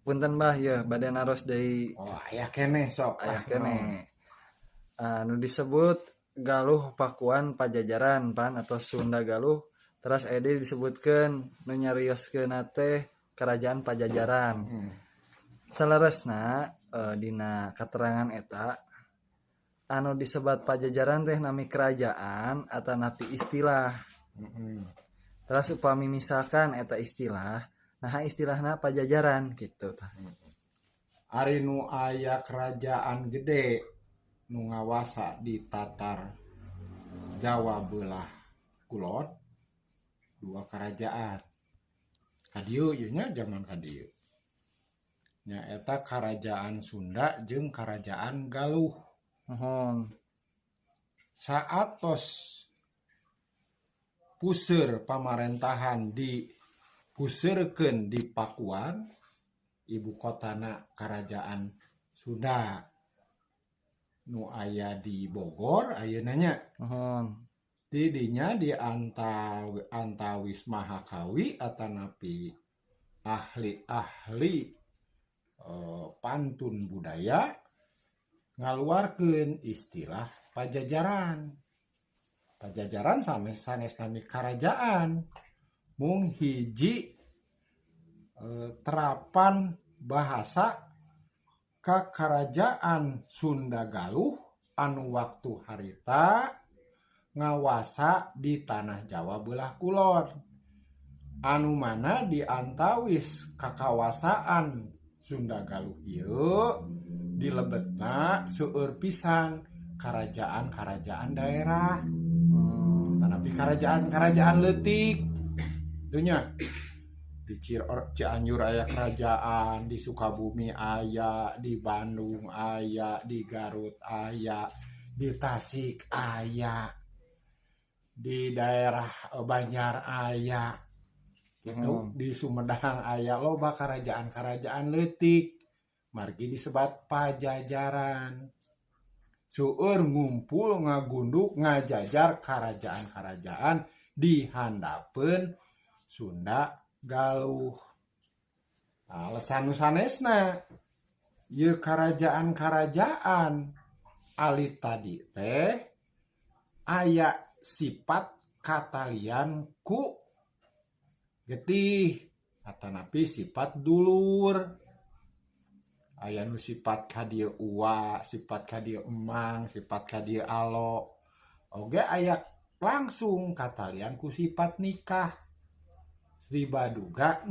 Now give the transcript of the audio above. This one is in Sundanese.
Punten, Bah, ya bade naros deui. Oh, aya keneh, sok. Aya lah. Keneh. Anu disebut Galuh Pakuan Pajajaran pan atau Sunda Galuh, terus aya deui disebutkeun nu nyarioskeun teh Kerajaan Pajajaran. Saleresna dina katerangan eta anu disebat Pajajaran teh nami kerajaan atau napi istilah? Terus upami misalkan eta istilah, nah, istilahna Pajajaran gitu tah. Ari nu aya kerajaan gede nu ngawasa di tatar Jawa belah kulon, dua kerajaan kadieu ieu nya, zaman kadieu nyaeta Kerajaan Sunda jeung Kerajaan Galuh. Muhun. Saatos puseur pamarentahan dipuseurkeun di Pakuan, ibu kotana Kerajaan Sunda nu aya di Bogor ayeuna nya. Muhun. Didinya di antawis mahakawi atanapi ahli-ahli pantun budaya ngaluarkeun istilah Pajajaran. Pajajaran same sanes nami karajaan, mung hiji terapan bahasa ka Kerajaan Sunda Galuh anu waktu harita ngawasa di tanah Jawa belah kulon, anu mana di antawis kakawasaan Sunda Galuh ieu dilebetna seueur pisan kerajaan-kerajaan daerah, tapi kerajaan-kerajaan leutik nya. Di Cianjur aya kerajaan, di Sukabumi aya, di Bandung aya, di Garut aya, di Tasik aya, di daerah Banjar aya gitu, di Sumedang aya, loba kerajaan-kerajaan leutik. Margi disebat Pajajaran, seueur ngumpul, ngagunduk, ngajajar kerajaan-kerajaan di handapeun Sunda Galuh. Alasan nu sanesna ieu kerajaan-kerajaan alit tadi teh aya sifat katalian ku getih atanapi sifat dulur. Aya nu sifat ka dieu uwa, sifat ka dieu emang, sifat ka dieu alo, oge aya langsung katalian ku sifat nikah. Sri Baduga.